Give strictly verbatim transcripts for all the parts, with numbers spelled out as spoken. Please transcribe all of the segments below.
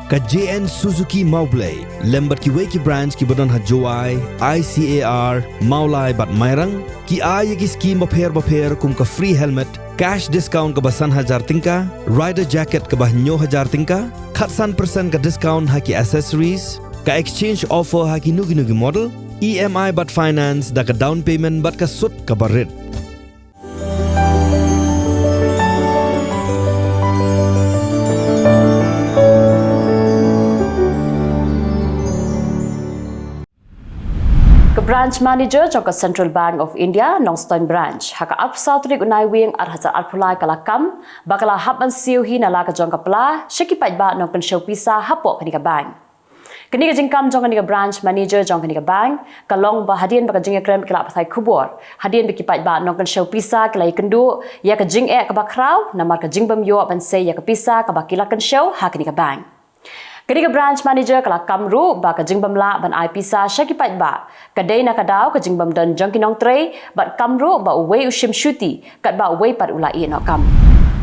Ka J N Suzuki Mawblei lem bad kiwei ki branch kiba don ha Jowai, I C A R, Mawlai bad Mairang ki ai ïa ki skim bapher bapher kum ka free helmet, cash discount kaba san hajar tyngka, rider jacket kaba hynñiew hajar tyngka, khatsan percent ka discount ha ki accessories, ka exchange offer ha kino kino ki model, E M I bad finance da ka down payment bad ka sut kaba rit. Ka Branch Manager jong ka Central Bank of India, Nongstoiñ Branch, ha ka arphew saw tarik u Naiwieng ar hajar arphew lai ka la kam ba ka la hap ban siew hi na la ka jong ka pla sha ki paidbah nongkynshew pisa hapoh kane ka bank. Kane ka jingkam jong kane ka Branch Manager jong kane ka bank ka long ba hadien ba ka jingïakren bad ki lad pathai khubor, hadien ba ki paidbah nongkynshew pisa ki la ïakynduh ïa ka jingeh kaba khraw namar ka jingbym ïoh ban sei ïa ka pisa kaba ki la kynshew ha kane ka bank. Kane ka Branch Manager ka la kam ruh ba ka jingbym lah ban ai pisa sha ki paidbah ka dei na ka daw ka jingbym don jong ki nongtrei bad kam ruh ba uwei u shim shuti katba uwei pat u la ïeh noh kam.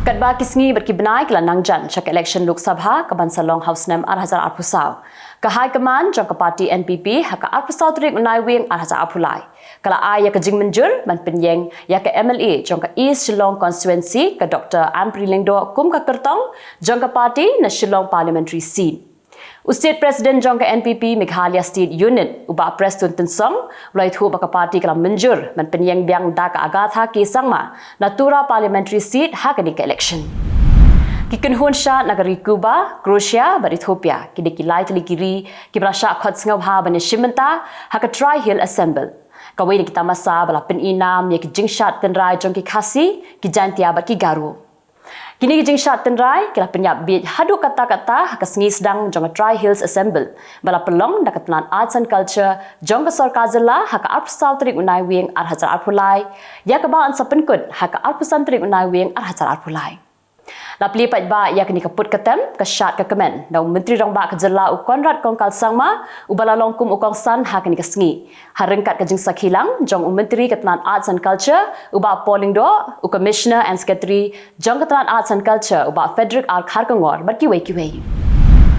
Katba ki sngi bad ki bnai ki la nang jan sha ka election Lok Sabha kaban sa long ha u snem ar hajar arphew saw, ka High Command jong ka party N P P ha ka arphew saw tarik u Naiwieng ar hajar arphew lai ka la ai ïa ka jingmynjur ban pynïeng ïa ka M L A jong ka East Shillong Constituency, ka Doctor Ampareen Lyngdoh, kum ka kyrtong jong ka party na Shillong Parliamentary Seat. U State President jong ka N P P Meghalaya State Unit, u Bah Prestone Tynsong, u la ïathuh ba ka party ka la mynjur ban pynïeng biang da ka Agatha K Sangma na Tura Parliamentary Seat ha kane ka election. Ki kynhun shad na ka ri Cuba, Croatia bad Ethiopia ki dei ki lai tylli ki ri kiba la shah khot sngewbha ban ïashim bynta ha ka Tri Hill Assemble, kawei na ki tamasa ba la pyni nam ïa ki jingshad tynrai jong ki Khasi, ki Jaintia bad ki Garo. Kine ki jingshad tynrai ki la pynïap bieit haduh katta katta ha ka sngi sdang jong ka Tri Hills Assemble ba la pynlong da ka tnad Arts and Culture jong ka sorkar jylla ha ka arphew saw tarik u Naiwieng ar hajar arphew lai, ïa kaba yn sa pynkut ha ka arphew san tarik u Naiwieng ar hajar arphew lai. La plie paidbah ïa kane ka put ka tem ka shad ka kmen da u Myntri Rangbah ka jylla u Conrad Kongkal Sangma, uba la long kum u kongsan ha kane ka sngi. Ha ryngkat ka jingsakhi lang jong u Myntri ka tnad Arts and Culture u Bah Paul Lyngdoh, u Commissioner and Secretary jong ka tnad Arts and Culture u Bah Frederick R Kharkongor bad kiwei kiwei.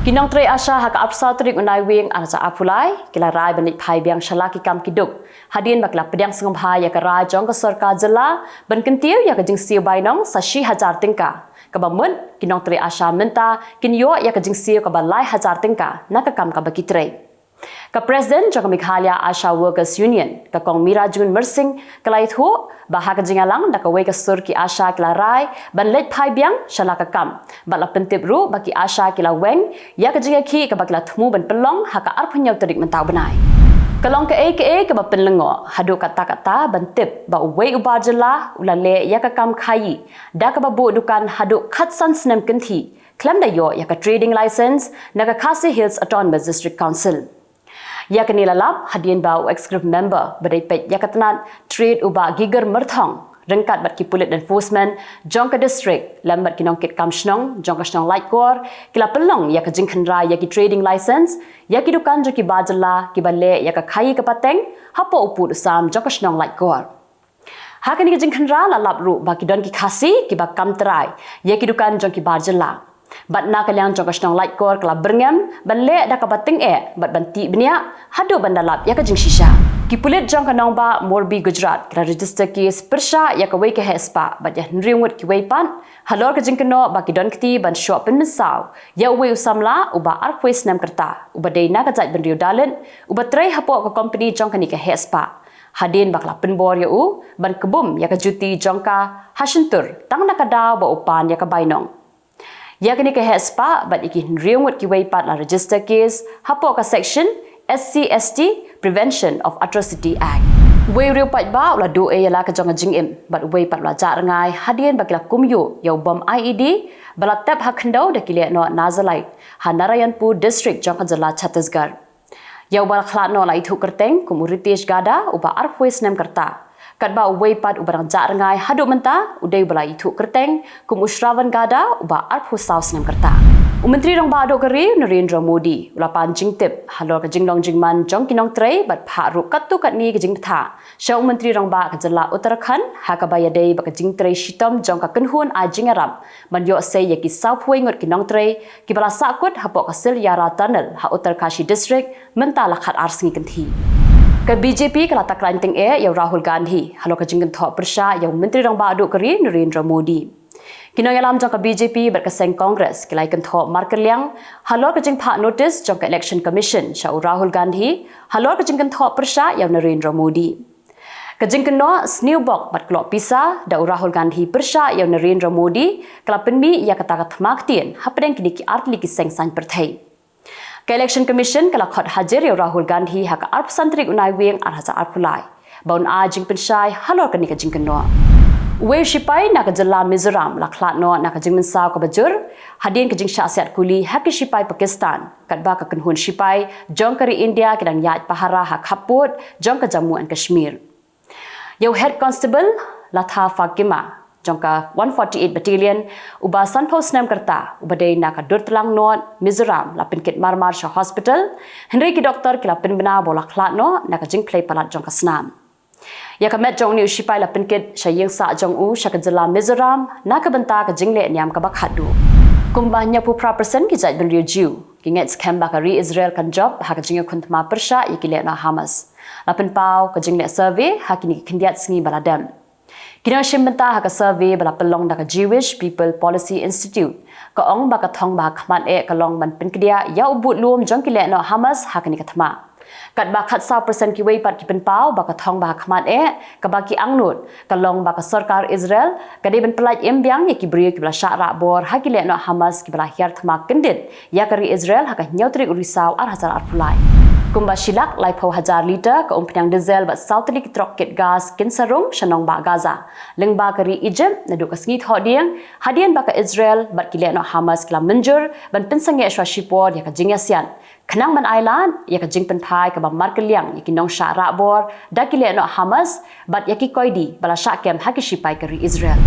Ki nongtrei ASHA ha ka arphew saw tarik u Naiwieng ar hajar arphew lai ki la rai ban leit phai biang sha la ki kam ki duk hadien ba ki la pdiang sngewbha ïa ka rai jong ka sorkar jylla ban kyntiew ïa ka jingsiew bainong sa shi hajar tyngka, kaba mut ki nongtrei ASHA mynta kin ïoh ïa ka jingsiew kaba lai hajar tyngka na ka kam kaba ki trei. Ka President jong ka Meghalaya ASHA Workers Union, ka Kong Mirajun Myrsing, ka la ïathuh ba ha ka jingïalang da kawei ka sur ki ASHA ki la rai ban leit phai biang sha la ka kam bad la pyntip ruh ba ki ASHA ki la weng ïa ka jingïakhih kaba ki la thmu ban pynlong ha ka arphew hynñiew tarik mynta u bnai. Ka long kaei kaei kaba pynlyngngoh haduh katta katta ban tip ba uwei u bar jylla u la leh ïa ka kam khaïi da kaba buh dukan haduh khatsan snem kynthih khlem da ïoh ïa ka trading license na ka Khasi Hills Autonomous District Council. Ïa kane la lap hadien ba u Executive Member ba dei peit ïa ka tnad Trade u Bah Giger Myrthong ryngkat bad ki pulit enforcement jong ka district lem bad ki nongkit kam shnong jong ka shnong Laitkor ki la pynlong ïa ka jingkhynra ïa ki trading license ïa ki dukan jong ki bar jylla kiba leh ïa ka khaïi ka pateng hapoh u pud u sam jong ka shnong Laitkor. Ha kane ka jingkhynra la lap ruh ba ki don ki Khasi kiba kam trai ïa ki dukan jong ki bar jylla. Bad na ka liang jong ka shnong Laitkor ka la byrngem ban leh da kaba tyngeh bad ban tih bniah haduh ban da lap ïa ka jingshisha. Ki pulit jong ka nongbah Morbi, Gujarat ki la register case pyrshah ïa kawei ka heh spah bad ïa hynriew ngut kiwei pat halor ka jingkynnoh ba ki don kti ban shoh pynmynsaw ïa uwei u samla uba arphew snem ka rta uba dei na ka jaitbynriew Dalit uba trei hapoh ka kompani jong kane ka heh spah. Hadien ba ka la pynbor ïa u ban kbum ïa ka juti jong ka ha shyntur tang na ka daw ba u pan ïa ka bainong. Ïa kane ka heh spah bad ïa ki hynriew ngut kiwei pat la register case hapoh ka section S C S T, Prevention of Atrocity Act. Uwei u riew paidbah u la duh ei ïa la ka jong ka jingim bad uwei pat u la jah rngai hadien ba ki la kum ïuh ïa u bom I E D ba la tep ha khyndew da ki lehnoh Naxalite ha Narayanpur District jong ka jylla Chhattisgarh. Ïa uba la khlad noh la ithuh kyrteng kum u Ritesh Gada uba arphew snem ka rta. Katba uwei pat uba dang jah rngai haduh mynta u dei uba la ithuh kyrteng kum u Shravan Gada uba arphew saw snem ka rta. U Myntri Rangbah Duh ka ri, Narendra Modi, u la pan jingtip halor ka jinglong jingman jong ki nongtrei bad phah ruh katto katne ka jingbthah sha u Myntri Rangbah ka jylla Uttarakhand ha kaba ïadei bad ka jingtrei shitom jong ka kynhun ai jingïarap ban ïoh sei ïa ki sawphew ngut ki nongtrei kiba la sahkut hapoh ka Siliara Tunnel ha Uttarkashi District mynta la khatar sngi kynthih. Ka B J P ka la takran tyngeh ïa u Rahul Gandhi halor ka jingkynthoh pyrshah ïa u Myntri Rangbah Duh ka ri, Narendra Modi. Ki nongïalam jong ka B J P bad ka seng Congress ki la ïakynthoh markylliang halor ka jingphah notice jong ka Election Commission sha u Rahul Gandhi halor ka jingkynthoh pyrshah ïa u Narendra Modi. Ka jingkynnoh sniewbok bad kloh pisa da u Rahul Gandhi pyrshah ïa u Narendra Modi ka la pynmih ïa kata ka thma ktien hapdeng kine ki artylli ki seng saiñ pyrthei. Ka Election Commission ka la khot hajir ïa u Rahul Gandhi ha ka arphew san tarik u Naiwieng ar hajar arphew lai ba un ai jingpynshai halor kane ka jingkynnoh. Uwei u shipai na ka jylla Mizoram la khlad noh na ka jingmynsaw kaba jur hadien ka jingshah siat kuli ha ki shipai Pakistan katba ka kynhun shipai jong ka ri India ki dang ïaid pahara ha khappud jong ka Jammu and Kashmir. Ïa u Head Constable Latha Fakima jong ka one forty-eight Battalion, uba sanphew snem ka rta, uba dei na ka Durtlang North, Mizoram, la pynkit marmar sha hospital, hynrei ki doktor ki la pynbna ba u la khlad noh na ka jingphlei palat jong ka snam. Ïa ka met jong une u shipai la pynkit sha ïing sah jong u sha ka jylla Mizoram na ka bynta ka jingleh niam kaba khatduh. Kumba hynñiewphew phra percent ki jaitbynriew Jiw ki ngeit skhem ba ka ri Israel kan jop ha ka jingïakhun thma pyrshah ïa ki lehnoh Hamas. La pynpaw ka jingleh survey ha kine ki khyndiat sngi ba la dep. Ki nongshim bynta ha ka survey ba la pynlong da ka Jewish People Policy Institute ka ong ba ka thong ba ha khmat eh ka long ban pynkdiah ïa u budlum jong ki lehnoh Hamas ha kane ka thma. Katba khatsaw percent kiwei pat ki pynpaw ba ka thong ba ha khmat eh kaba ki angnud ka long ba ka sorkar Israel ka dei ban pyllait im biang ïa ki briew kiba la shah rah bor ha ki lehnoh Hamas kiba la hiar thma kyndit ïa ka ri Israel ha ka hynñiew tarik u Risaw ar hajar arphew lai. Kumba shi lak laiphew hajar litre ka umphniang diesel bad saw tylli ki trok kit gas kin sa rung sha nongbah Gaza lyngba ka ri Egypt naduh ka sngi Thohdieng, hadien ba ka Israel bad ki lehnoh Hamas ki la mynjur ban pynsangeh shuwa shipor ïa ka jingïasiat khnang ban ailad ïa ka jingpynphai kaba markylliang ïa ki nongshah rah bor da ki lehnoh Hamas bad ïa ki koidi ba la shah kem ha ki shipai ka ri Israel.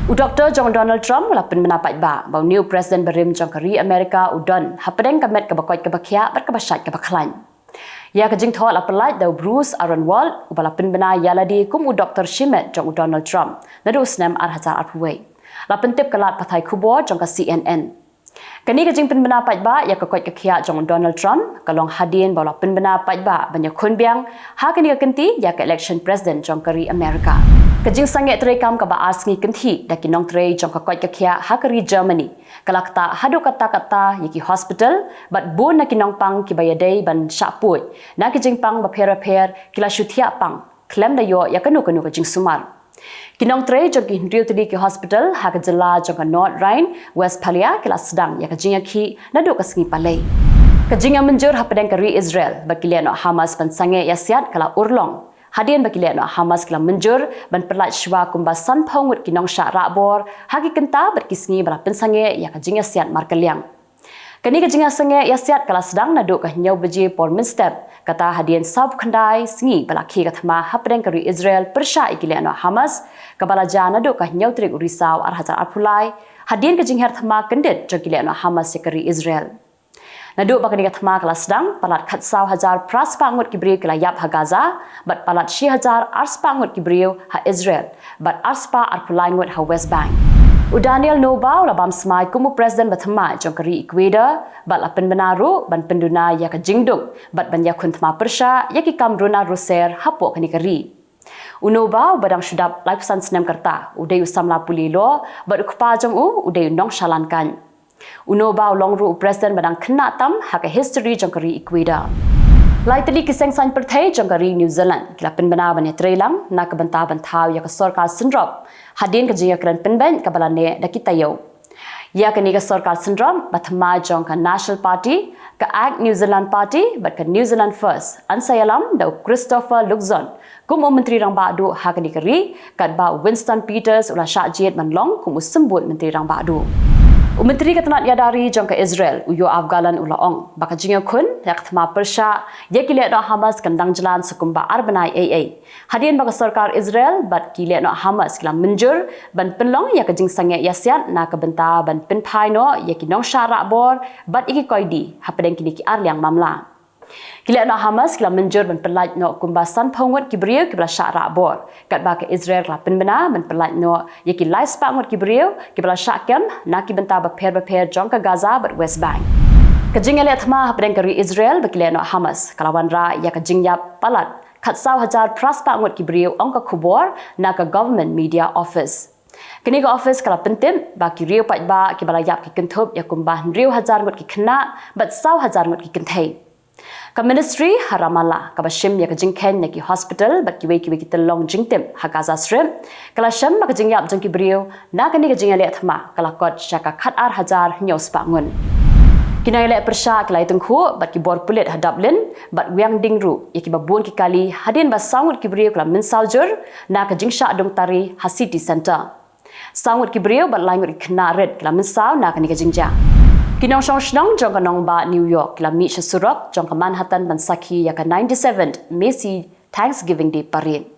U doktor jong u Donald Trump u la pynbna paidbah ba une u president barim jong ka ri Amerika u don hapdeng ka met kaba koit kaba khiah bad kaba shait kaba khlaiñ. Ïa ka jingthoh la pyllait da u Bruce Aaron Wald, uba la pynbna ïalade kum u doktor shimet jong u Donald Trump naduh u snem ar hajar arphew wei. La pyntip ka lad pathai khubor jong ka C N N. Kane ka jingpynbna paidbah ïa ka koit ka khiah jong u Donald Trump ka long hadien ba u la pynbna paidbah ban ïakhun biang ha kane ka kynti ïa ka election president jong ka ri Amerika. Ka jingsangeh treikam kaba ar sngi kynthih da ki nongtrei jong ka koit ka khiah ha ka ri Germany ka la ktah haduh katta katta ïa ki hospital bad bun na ki nongpang kiba ïadei ban shah puid na ki jingpang bapher bapher ki la shu thiah pang khlem da ïoh ïa kano kano ka jingsumar. Ki nongtrei jong ki hynriew tylli ki hospital ha ka jylla jong ka North Rhine-Westphalia ki la sdang ïa ka jingïakhih naduh ka sngi Palei. Ka jingïamynjur hapdeng ka ri Israel bad ki lehnoh Hamas ban sangeh ïasiat ka la urlong hadien ba ki lehnoh Hamas ki la mynjur ban pyllait shuwa kumba sanphew ngut ki nongshah rah bor ha ki kynta bad ki sngi ba la pynsangeh ïa ka jingïasiat markylliang. Kane ka jingïasangeh ïasiat ka la sdang naduh ka hynñiew baje por mynstep, kata hadien sawphew khyndai sngi ba la khie ka thma hapdeng ka ri Israel pyrshah ïa ki lehnoh Hamas, kaba la jia naduh ka hynñiew tarik u Risaw ar hajar arphew lai, hadien ka jinghiar thma kyndit jong ki lehnoh Hamas ïa ka ri Israel. Naduh ba kane ka thma ka la sdang, palat khatsaw hajar phra spah ngut ki briew ki la ïap ha Gaza, bad palat shi hajar ar spah ngut ki briew ha Israel, bad ar spah arphew lai ngut ha West Bank. U Daniel Noboa u la bam smai kum u president ba thymmai jong ka ri Ecuador, bad la pynbna ruh ban pynduna ïa ka jingduk bad ban ïakhun thma pyrshah ïa ki kam runa ruser hapoh kane ka ri. U Noboa, uba dang shu dap laiphew san snem ka rta, u dei u samla pule law, bad u kpa jong u u dei u nongshalan kaiñ. U Noboa u long ruh u president ba dang khynnah tam ha ka history jong ka ri Ecuador. Lai tylli ki seng saiñ pyrthei jong ka ri New Zealand ki la pynbna ban ïatreilang na ka bynta ban thaw ïa ka sorkar synrop hadien ka jingïakren pynbeit kaba la neh da ki taïew. Ïa kane ka sorkar synrop ba thymmai jong ka National Party, ka Act New Zealand Party bad ka New Zealand First, yn sa ïalam da u Christopher Luxon kum u Myntri Rangbah Duh ha kane ka ri, katba u Winston Peters u la shah jied ban long kum u Symbud Myntri Rangbah Duh. U Myntri ka tnat ïada ri jong ka Israel, u Yoav Gallant u la ong ba ka jingïakhun ïa ka thma pyrshah ïa ki lehnoh Hamas kan dang jlan sa kumba ar bnai ei ei. Hadien ba ka sorkar Israel bad ki lehnoh Hamas ki la mynjur ban pynlong ïa ka jingsangeh ïasiat na ka bynta ban pynphai noh ïa ki nongshah rahbor bad ïa ki koidi hapdeng kine ki ar liang mamla. Ki lehnoh Hamas ki la mynjur ban pynlait noh kumba sanphew ngut ki briew kiba la shah rahbor, katba ka Israel ka la pynbna ban pynlait noh ïa ki lai spah ngut ki briew kiba la shah kem na ki bynta bapher bapher jong ka Gaza bad West Bank. Ka jingïaleh thma hapdeng ka ri Israel bad ki lehnoh Hamas ka la wanrah ïa ka jingïap palat khatsaw hajar phra spah ngut ki briew, ong ka khubor na ka Government Media Office. Kane ka office ka la pyntip ba ki riew paidbah kiba la ïap ki kynthup ïa kumba hynriew hajar ngut ki khynnah bad saw hajar ngut ki kynthei. Ka ministry ha Ramallah kaba shim ïa ka jingkheiñ na ki hospital bad kiwei kiwei ki tyllong jingtip ha Gaza Strip ka la shem ba ka jingïap jong ki briew na kane ka jingïaleh thma ka la kot sha ka khatar hajar hynñiew spah ngut. Ki nongïaleh pyrshah ki la ïatyngkhuh bad ki bor pulit ha Dublin bad Wiangding ruh ïa kiba bun ki kali hadien ba saw ngut ki briew ki la mynsaw jur na ka jingshah dungtari ha City Centre. Saw ngut ki briew bad lai ngut ki khynnah rit ki la mynsaw na kane ka jingjia. Ki nongshong shnong jong ka nongbah New York ki la mih sha surok jong ka Manhattan ban sakhi ïa ka ninety-seventh Macy Thanksgiving Day Parade.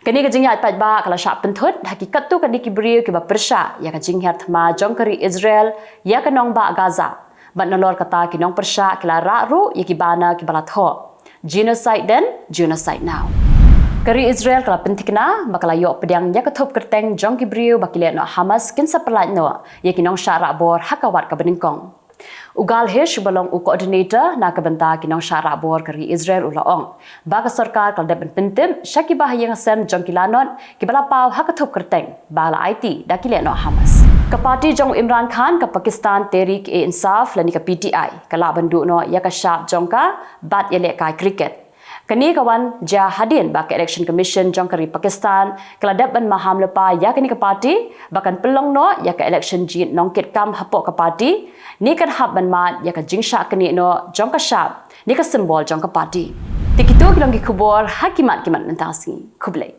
Kane ka jingïaid paidbah ka la shah pynthut ha ki katto katne ki briew kiba pyrshah ïa ka jinghiar thma jong ka ri Israel ïa ka nongbah Gaza. Bad nalor kata ki nongpyrshah ki la rah ruh ïa ki banner kiba la thoh, "Genocide then, genocide now." Ka ri Israel ka la pynthikna ba ka la ïoh pdiang ïa ka thup kyrteng jong ki briew ba ki lehnoh Hamas kin sa pynlait noh ïa ki nongshah rahbor ha ka wat kaba nyngkong. U Gal Hirsh uba long u coordinator na ka bynta ki nongshah rahbor ka ri Israel u la ong ba ka sorkar ka la dep ban pyntip sha kiba ha ïing ha sem jong ki lanot kiba la paw ha ka thup kyrteng ba la aiti da ki lehnoh Hamas. Ka party jong u Imran Khan, ka Pakistan Tehreek-e-Insaf lane ka P T I, ka lah ban duh noh ïa ka shap jong ka bad ïalehkai cricket. Kane ka wan jia hadien ba ka Election Commission jong ka ri Pakistan ka la dep ban maham lypa ïa kane ka party ba kan pynlong noh ïa ka election jied nongkitkam hapoh ka party, ne kan hap ban mad ïa ka jingshah kynieh noh jong ka shap ne ka symbol jong ka party. Te kito ki long ki khubor ha ki mat ki mat mynta ka sngi. Khublei.